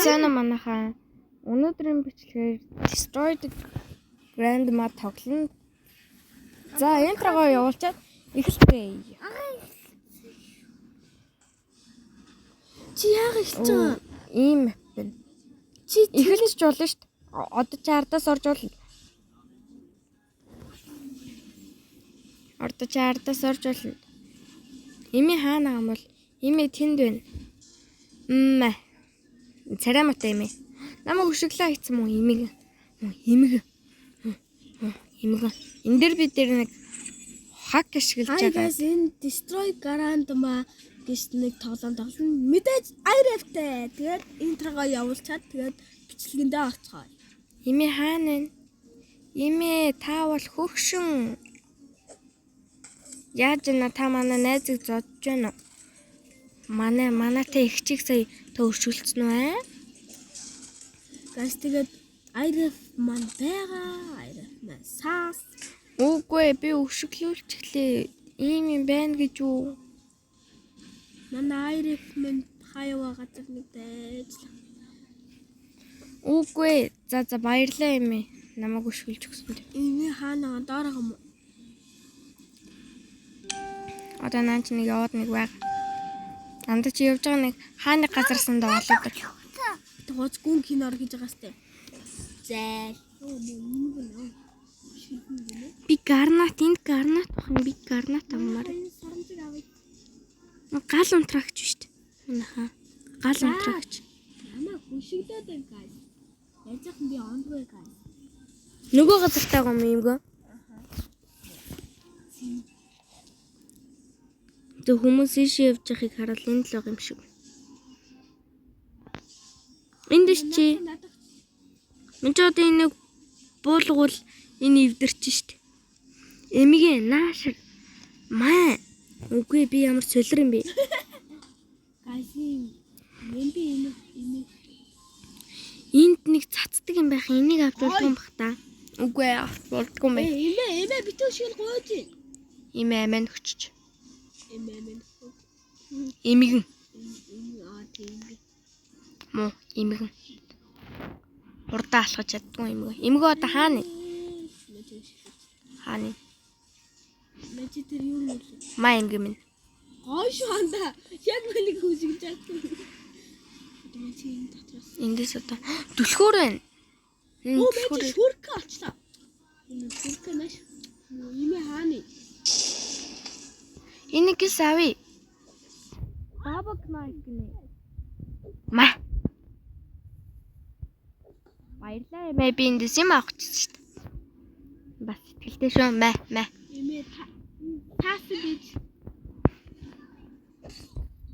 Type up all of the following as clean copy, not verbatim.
Сайн уу манайхаа. Өнөөдрийн бичлэгээр Destroy the Grandma тоглоно. За, intro-го явуулчаад эхэлцгээе. Чи яага эхэлж байгаа? Ийм map байна. Чи Эхэлж болно шүү дээ. Одоо чи ардаас орж болно. Одоо чи ардаас орж болно. Эми хаана байгаа юм бол эми тэнд байна. Мм. Царай муутай эми. Намайг өшөглөө хийцэн мөн эмиг. Мөн эмиг. Эмиг. Энэ дээр бид дээр нэг хак ашиглаж Hi байгаа. guys, энэ Destroy Grandma гэж нэг тоглоом тоглоно. Мэдээж IRF-тэй. Тэгээд intro-го явуулчаад тэгээд бичлэгэндээ орцгоё. Эми хаана вэ? Эми та бол хөгшин. Яаж яана та манай найзыг зодж байна уу? Манай манайтай ихчийг сая та өршүүлсэн үү аа? Guys, тэгээд IRF маань байгаа. IRF маань саас. Үгүй ээ, би өшөглүүлчихлээ. Ийм юм байна гэж үү? Манай IRF маань хаяа газар нэг дайжлаа. Үгүй ээ. За за баярлалаа эми. Намайг өшөглөж өгсөн дээ. Эми хаана байгаа? Доор байгаа юм уу? Одоо наа чи нэг яваад нэг байг. Андаа чи явж байгаа нэг хааны газар сандаа олоод ир. Тэгээс гүн кино гэж байгаа сте. Зээл. Оо мөн юм гэнэ. Би гарнат энд гарнат бах юм. Би гарнат авмаар. Энэ сарамжиг авъя. Гал унтраагч шүү дээ. Манайхаа. Гал унтраагч. Намайг хөшигдөөд байна guys. Яаж яхан би ондгүй guys. Нөгөө газартаа гом юмгөө. Тэг хүмүүс ийшээ явж байгааг хараад энд л байгаа юм шиг. Энд ш чи. Надад Мэн ч одоо энэ буулгуул энэ эвдэрч штт. Эмигээ нааш. Маа. Үгүй би ямар солир юм бэ? guys юм би энэ энэ Энд нэг цацдаг юм байх. Энийг авч болдгүй юм бах та. Үгүй авч болдгүй юм Э байна. эмээ эмээ битүү шиг гуйж. Эмээ амиа нөхчөж. Эмээ эмээ. Эмигэн. Энэ аа тийм би. Муу эмигэн. Хурдан алхаж чаддгүй эмгэн. Эмгэн одоо хаана вэ? Хаана вэ? Мэ чи тэр юу юм бэ? Маа эмгэн минь. Гой шүү анда. Яг миний хөшигж чадсан. Одоо мэ чи энэ дотроос. Эндээс одоо түлхүүр байна. Энэ Оо мэ түлхүүр. чи шүркэ олчлаа. Энэ шүркэ маш. Эмээ хаана вэ? Энийг гис авъя. Баба knife гинэ. Ма. Баярлалаа эмээ би эндээс юм авах гэсэн шүү дээ. Бас сэтгэлтэй шүү. Мэ мэ. Эмээ та таас гэж.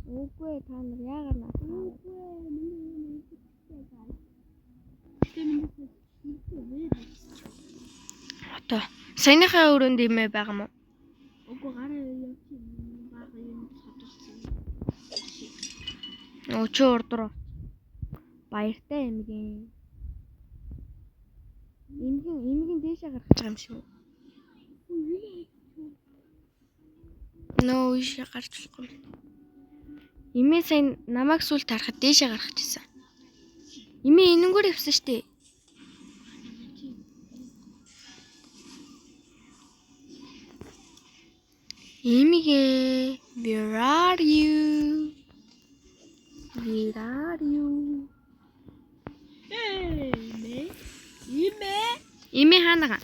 Үгүй та нар яагаад наа? Үгүй миний юм идэвхтэй guys. Тэгээ миний шүркэ вэ? Одоо саяныхаа өрөөнд эмээ байгаа мó? Үгүй гараа явчих бага юм содорсон. Өө чи урд руу. Баяртай эмгэн. Эмгэн эмгэн дээшээ гарах гэж байгаа юм шиг. Нөө ийшээ гарч болохгүй юм. Эмээ сая намайг сүл тарахад дээшээ гарах гэсэн. Эмээ энэнгээр явсан штэ. Эмигээ where are you? Where are you? Эмээ. Эмээ. Эмээ хаана га?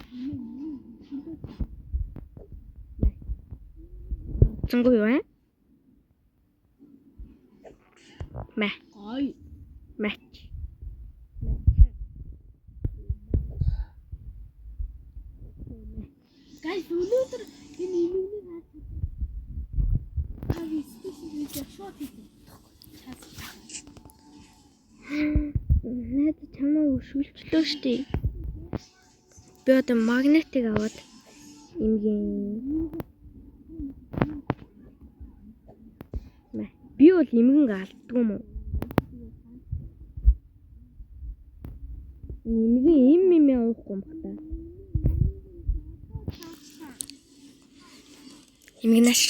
Зөнгөө юу вэ? Мэ, Гой. мэч. Guys өнөөдөр энэ эмээний хаад та special видео шууд хийдэг. Найз чамаа өшгөлчлөө штэ. Би одоо магнитыг аваад эмгэн. Мэ. Би бол эмгэн алддгүй юм уу? Эмгэн эм эмээ уухгүй юм бах та. Эмгэнаш.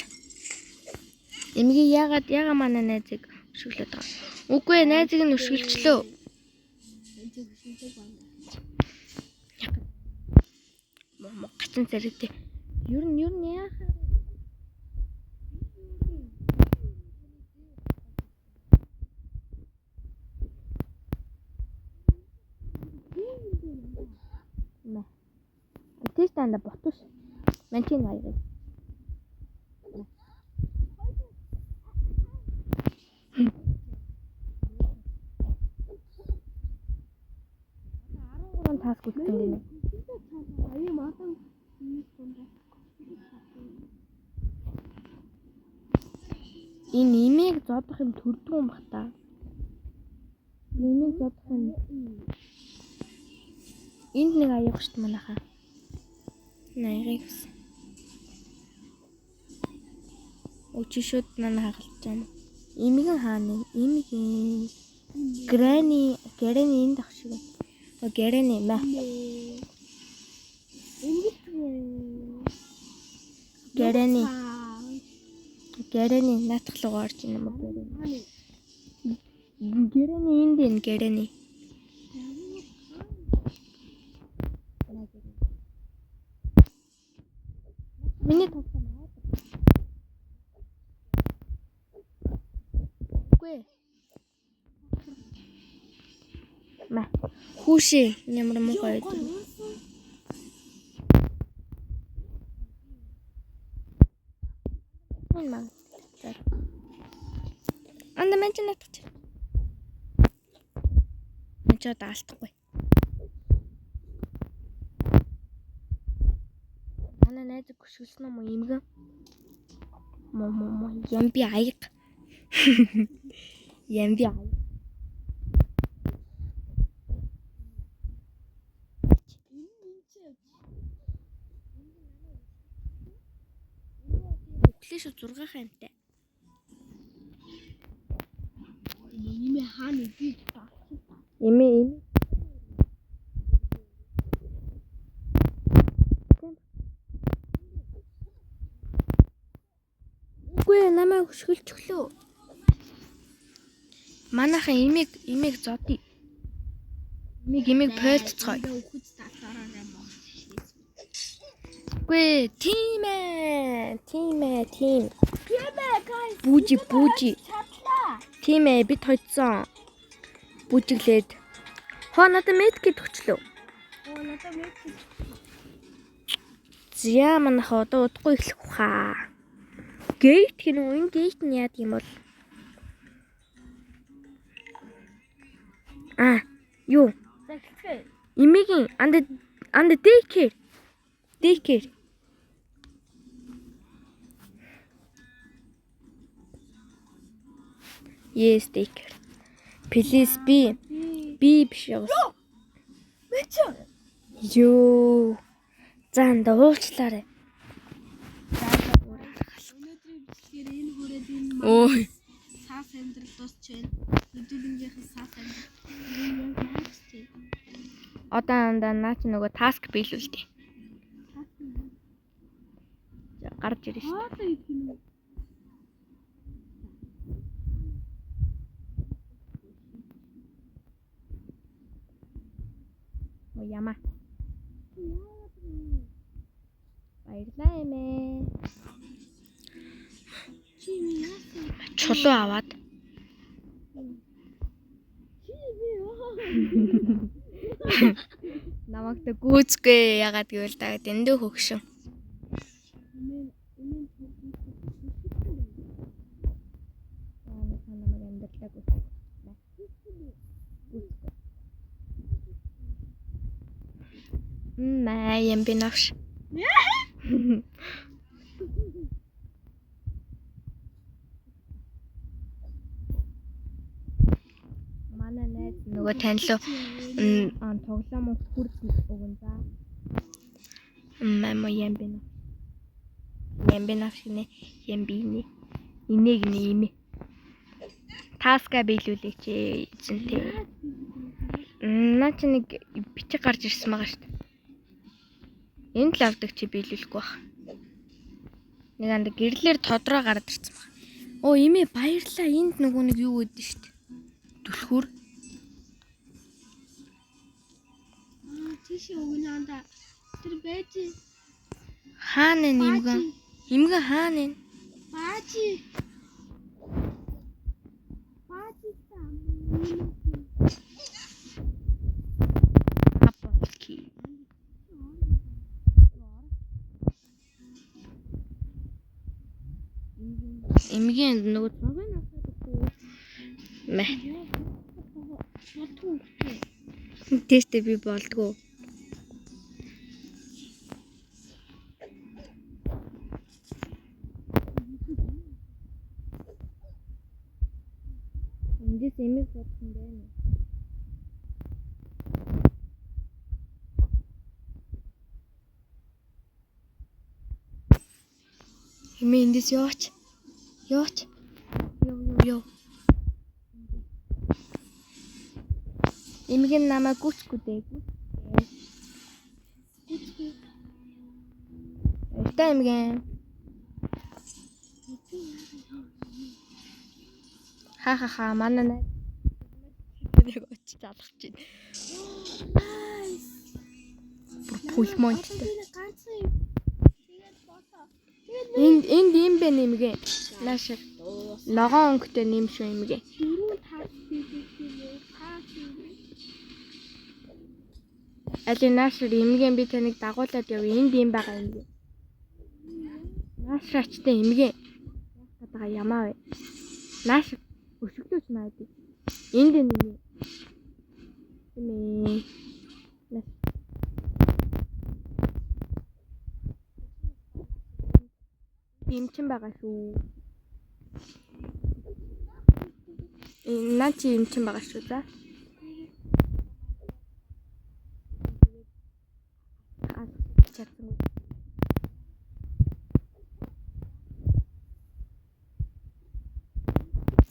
Эмгэн яагаад яга манай найзыг өшөглөөд байгаа. Үгүй ээ, найзыг нь өшгөлчлөө. Чи хөшөлдөг байна. Мо гачин зэрэгтэй. Ер нь яахаар Мэ. Тийш танда ботуш. Мэн чинь аяга. Одоо 13 task үлдсэн гинэ. Аяа мадан юм байна. Энэ имийг зодох юм төрдөг юм бах та. Имийг зодох юм. Энд нэг аяга штт манайхаа. Энэ аягийг гэсэн. Өчи шууд нана хагалж байна. Имгэн хаана? Имгэн. Granny, Granny энд ах шиг байна. О Granny мэ. Granny, Granny наатах руу орж ийн юм уу? Granny. Granny энд энэ Granny. Миний тоглоом аа. Үгүй. Мэ. Хүүшээ ямар муухай байд. Энэ маа. Анда мен ч наатах чи. Мен ч одоо алдахгүй. Манай найз хөшгөлсөн юм уу имгэн? Мо мо мо ямби аяг. Ямби аяг. Өглөө шууд 6 хаймтай. Имээ хаана би Имээ имээ. Үгүй ээ, намайг хөшгөлчихлөө. Манайхан имийг зодъё. Имийг пойлцгоё. Үхэж татаараа мөн. Үгүй ээ, тийм ээ. Тийм ээ, тийм. Тийм ээ guys. Бүүжи, бүүжи. Чадлаа. Тийм ээ, бид хоцсон. Бүжиглээд. Хоо надад medkit өчлөө. Оо надад medkit. За манайха одоо удахгүй эхлэх хаа. Gate гэнэ үү? Энэ gate нь яадаг юм бол? Аа, юу? За эхэлцгээе. Эмигийн анд анд daycare. Daycare. Yes, daycare. Please be би биш яа. Мэч. Йоо. За анда уучлаарай. Өнөөдрийн бичлэгээр энэ хүрээд энэ Ой. саас амьдрал дуусч байна. Хэдүүлэнгийнхэн саас амьдрал. Энэ яг яаж тий. Одоо анда наа чи нөгөө task биелүүлдэг. За гарч ирнэ шүү. Хоолоо идэх юм уу? Оо яма. Баярлалаа эмээ. Чи юм яасан? Чулуу аваад. Чи би Намайг та гүйцгүй ягаад гэвэл та дэндүү хөгшин. Эмээ эмээ Та намайг амьдралаа гүйцгүй. Гүйцгүй. Маа юм би навш. Манай найз нөгөө танилуу тоглоом хүрд өгөн за. Маа юм би навш. Юм би навш гинэ. Юм би нэ. Инээ гинэ имээ. Task аа биелүүлээч эзэнтэй. Наа чи нэг бичиг гарч ирсэн байгаа шүү дээ. Энд л авдаг чи биелүүлэхгүй бах. Нэг анда гэрлэр тодроо гараад ирсэн баг. Оо эмээ баярлаа. Энд нөгөө нэг юу гэдэг шүү дээ. Түлхүүр. Тийшээ өгнө анда. Тэр байж. Хаана нэ имгэн? Имгэн хаана нэ? Баажи. Баажи та. Аполки. Эмгийн нөгөө цонхыг аваад үгүй. Мэ. Болдгоо. Тэстэ би болдгоо. Эндээс эмэг бодох юм байна. Эмээ эндээс яваач. Яваач. Яв яв яв. Эмэг нь намайг гүцгүй дээ. Баяртай эмгэн. Ха ха ха манай найз нэг очиж алгах чинь. Nice. Бүр пулмонттой. Ганцхан юм. Тэгээд болоо. Тэгээд Энд энд юм бэ нэмгээ. Наашиг ногоон өнгөтэй нэм шүү эмгээ. дөрөв тас хийх юм уу? Пас юм. Али наашир эмгэн би таныг дагуулад явъя. Энд юм байгаа эмгээ. Наашрачтай эмгээ. Яах гээд байгаа ямаа вэ? Нааш өшөглөөч наад. Энд нэмээ. Эмээ. Нааш. Эмчин байгаа шүү. Энэ наа чи эмчин байгаа шүү за. Чадсангүй.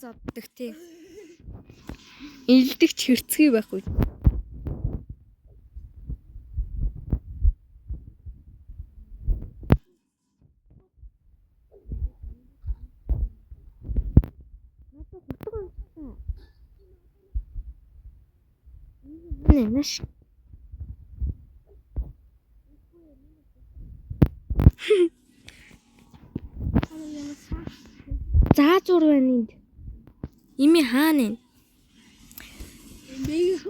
Зоддог тий. Илдэгч хэрцгий байхгүй. Надад хутга унтсан. Нэ нэш. Заа зур байна энд. Ими хаана вэ? Эмээх.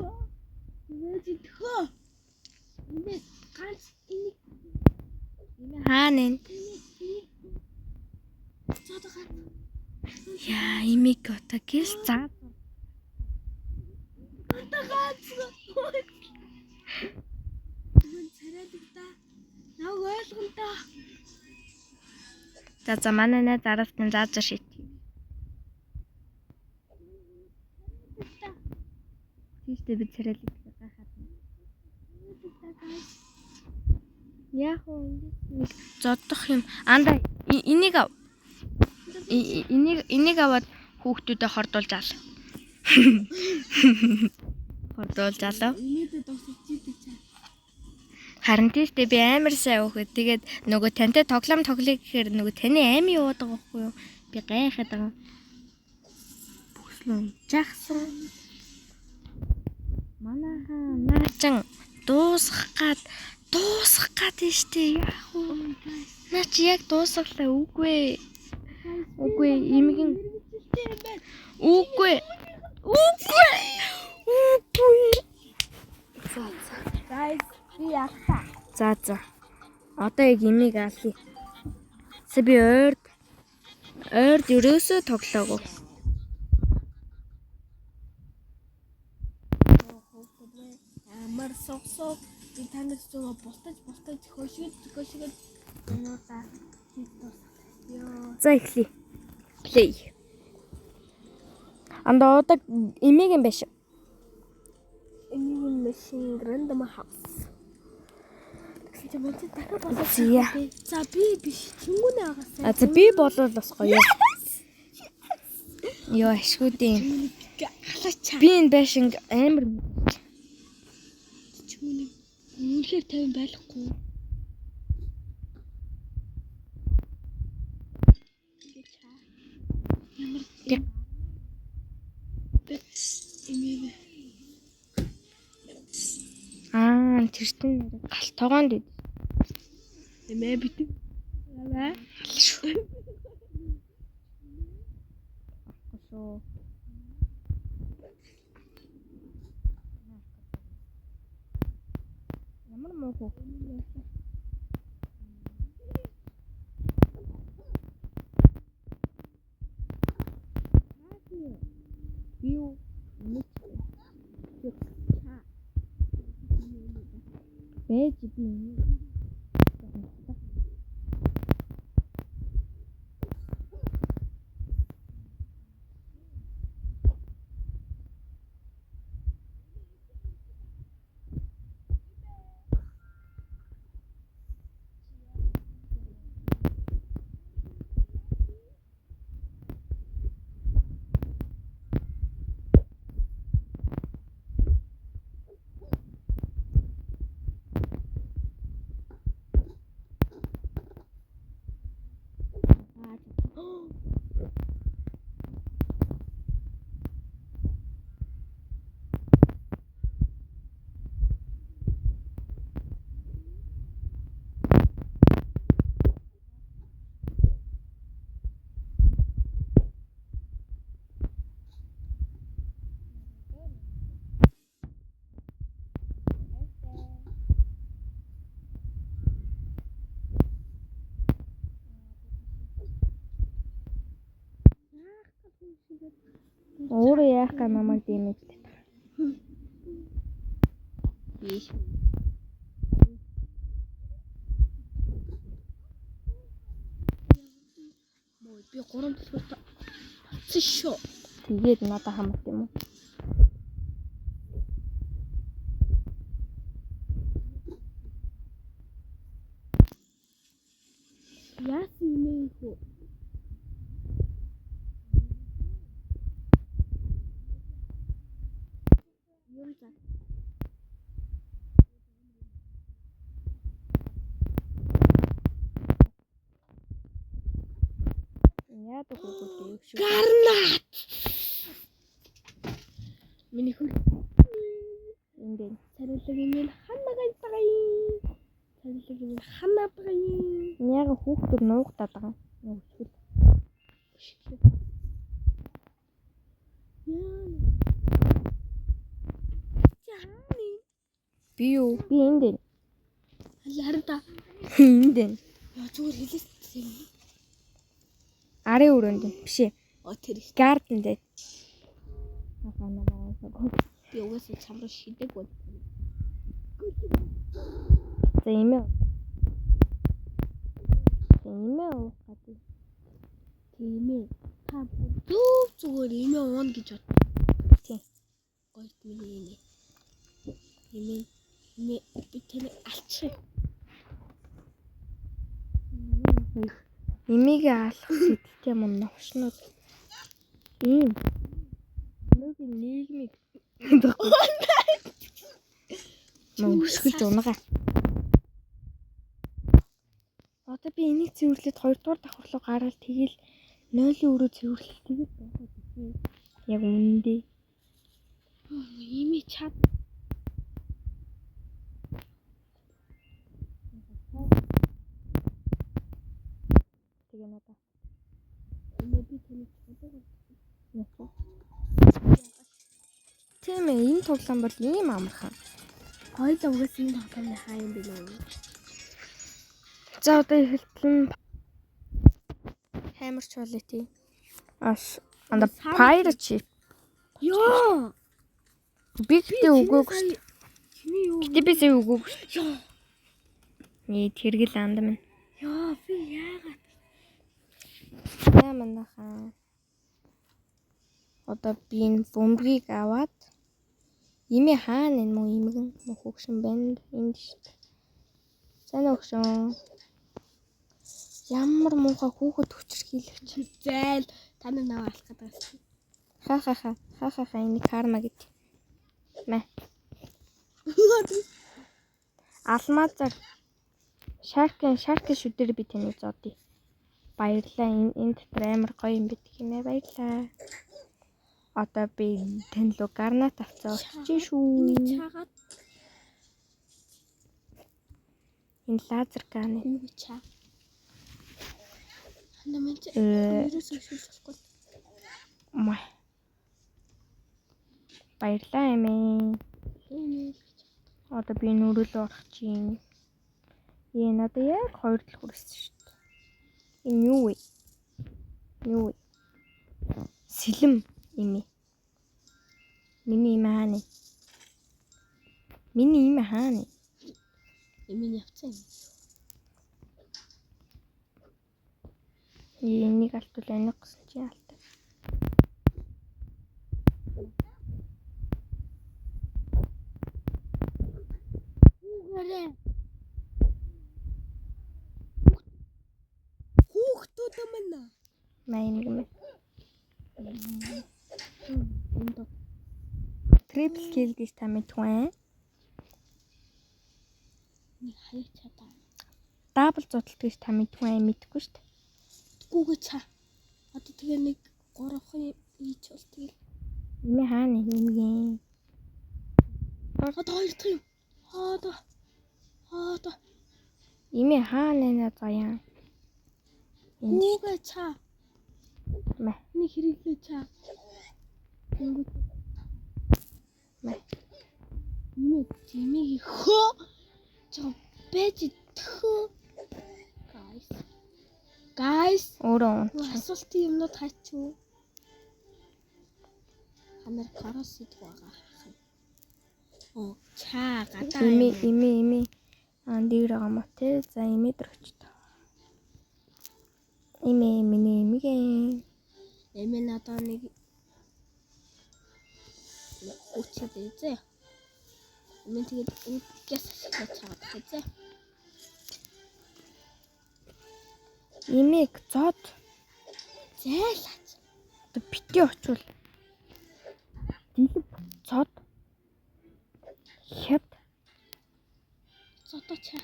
Эмээж тхөө. Эмээ ганц энийг Ими хаана вэ? цоод ганц. Яа, имиг одоо гэл заа. Одоо ганц. Мөн царайлаг та. Намайг ойлгоно та. За за манай найз араас нь заа зур шийт. Тийштэй би царайлаг гайхаад. Яг уу эндээс нэг зодох юм. Анда энийг ав. Энийг аваад хүүхдүүдэд хордуулж аал. Хордуулж алав. Инээдээ дуусчих идэг чаа. Харин тийштэй би амар сайн хөөхөд. Тэгээд нөгөө тантай тоглоом тоглоё гэхээр нөгөө таны ами яваад байгаа байхгүй юу? Би гайхаад байгаа. Бүхслэн жахсан. Манайхаа наачин дуусгах гад тийштэй яах вэ? Наа чи яг дуусгалаа үгүй. Үгүй эмгэн үгүй. Үгүй. Үгүй. За за. Guys, би яллаа. За за. Одоо яг имийг алъя. Сэ би ойрд ерөөсөө тоглоогүй. Амар суг суг би танаас зүг бултаж бултаж хөшгөд хөшгөд юудаа хийж дуусгах. Йоо. За эхлэе. Play. Анда одоо имийг юм биш. Энийг нь machine random house. Тэгсэн чинь мөн дахиад болоо. Зя. За би биш чингүнэ агаасаа. А за би болвол бас гоё. Йоо ашгүй дээ. Халаачаа. Би энэ байшинг амар Чингүнэ үнэхээр тайван байхгүй. Ямар эмээ. Аа Тэр чинь гал тогоонд ид. Эмээ битэг. Аваа. Шүү. Шүү. Ямар муу хүү. Би юу? Бэж би юм. Өөрөө яах га намайг дэмэжлээ. Би 3 төлөвт болцсон шүү. Тэгээд надад хамт юм уу? Яасан юм бэ хөө? Юм за. Яадаг үгүй шүү. Гарнат. Миний хөр Энд байна. царилэг юм ханаа гайтай. Царилэг юм ханаа бай. Яг хүүхдүүд нуугдаад байгаа. Нэг өсгөл. Яа. Чааны. Би юу? Би энд байна. Харин та. Энд байна. Яа зүгээр хэлээс юм. Арын өрөөнд байна. Биш ээ. О тэр их. Garden дээр. Ахаа намаа. Би угаасаа чам руу шидэг бол. За эмээ. За эмээ уух гэдэг. Тийм ээ. Та зөв зүгээр эмээ уuna гэж бод. Тийм. Гойт миний эмээ. Эмээ. Эмээ би таны алчих. Эмээгээ алах сэдэлтэй юм новшнууд. Ийм. Өнөөгийн нийгмийг мөн өсгөж унгаа. Одоо би энийг цэвэрлээд 2 дугаар давхар руу гараад тэгэл 0-ийн өрөө цэвэрлэх тэгэл байгаад идэв. Яг үнэндээ. Эмээ чад. Тэгээ надаа. Эмээ би таны чаддаг. Тийм ээ, энэ тоглоом бол ийм амархан. Хоёул угаасаа энэ тоглоомны хаа юм бэ нөө. За одоо эхэлтэн Hammer Quality. Аш анда Pirate Ship. Йоо. Би гэтээ өгөөгүй шүү. Чиний юу? Гэтээ би сая өгөөгүй шүү. Йоо. Нийт хэрэгэл анда минь. Йоо би яагаад За манайхаа. Одоо би энэ бөмбөгийг аваад имээ хаана энэ мөн имгэн мөн хөгшин байна энд шүү дээ. За нөхшөн. Ямар муухай хүүхэд хүчрхийлэгч. зээл та нар наваа алах гэдэг юм. Ха ха ха. Ха ха ха энэ карма гэдэг. Мэ. Алмазар Шаркын шаркын шүдэр би таны зодъё. Баярлалаа. Энэ дотор амар гоё юм байдаг юм ээ. Баярлалаа. Одоо би тань руу гранат авцаа очиж шүү. Энийг чаагаад Энэ laser gun. Үгүй чаа. Хана минь чи Э. ерөөсөө өшөөлж болохгүй. Маа. Баярлалаа эмээ. Эмээ. Одоо би нүрэлөө орох чинь. Ээ надад яг хоёр тал хүрсэн шүү дээ. Энэ юу вэ? Юу вэ? Сэлэм эмээ. Миний эмээ хаана? Миний эмээ хаана? Эмээ явцсан юм. Ээ энийг алтвал аних гэсэн чинь алтаа. Хүүгээрээ. Хүүхдүүд минь. Маа юм гэмэ. Энд Triple kill гэж та мэдгүй ээ. нэг хаяг чадаа. Double зодтолт гэж та мэдгүй ээ мэдэхгүй шүү дээ. Гүүгээ чаа. Одоо тэгээ нэг гурван хийж бол тэгэл. Эмээ хаана нэмгэн? Одоо хоёр дахь юм. Одоо. Одоо. Эмээ хаана нэ заяа. Энд Гүүгээ чаа. мэ Нэг хэрэглээ чаа. Тэнгүү мэ. Имээ димиг хөө. Жоо байж тхөө. Guys. Guys. Өөрөө унт. Асуултын юмнууд хайч юу? Ханаар кросс идэх байгаа. Оо, чаа гадаа. Эмээ эмээ эмээ. Аа дээр байгаа мó те. За эмээ дээр очтой. Эмээ миний эмигээ. Эмээ надаа нэг үчид үзээ. Эмээ тэгээд ингэс ашиглаж чагаад үзээ. Эмээг зод. Зайлаач. Одоо бити очвол. Дэлб зод. Хят Зодоо чаа.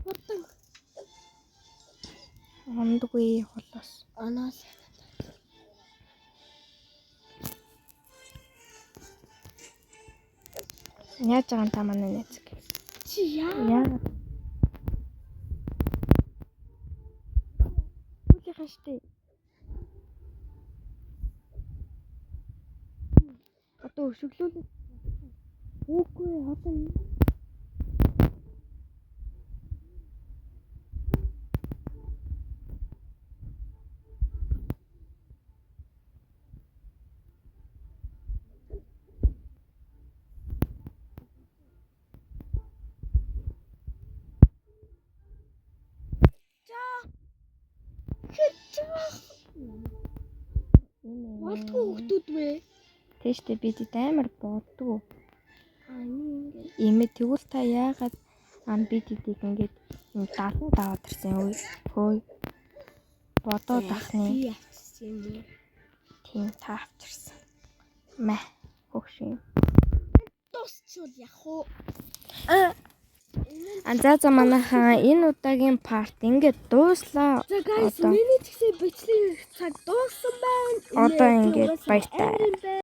Хурдан ондгүй холоос. оноол. Яаж байгаа юм та манай найз? Чи яа? Яагаад? Хүлээхэн штэ. Одоо өшөглүүл. Үгүй одоо Болдгоо хүмүүс вэ? Тэ штэ би тэд амар боддгоо. Аа ингэ. Эмээ тэгвэл та яагаад ам би тэдийг ингээд юм далан даваад ирсэн юм вэ? Хөөе. Бодоод ах нэ. Би авчихсан юм уу? Тийм та авчирсан. Мэ хөгш юм. Дуусчвал явах уу? А за за манайхаа энэ удаагийн парт ингээд дууслаа. За guys, Одоо. миний ч гэсэн бичлэг цаг дууссан байна. Одоо ингээд баяртай. Баяртай.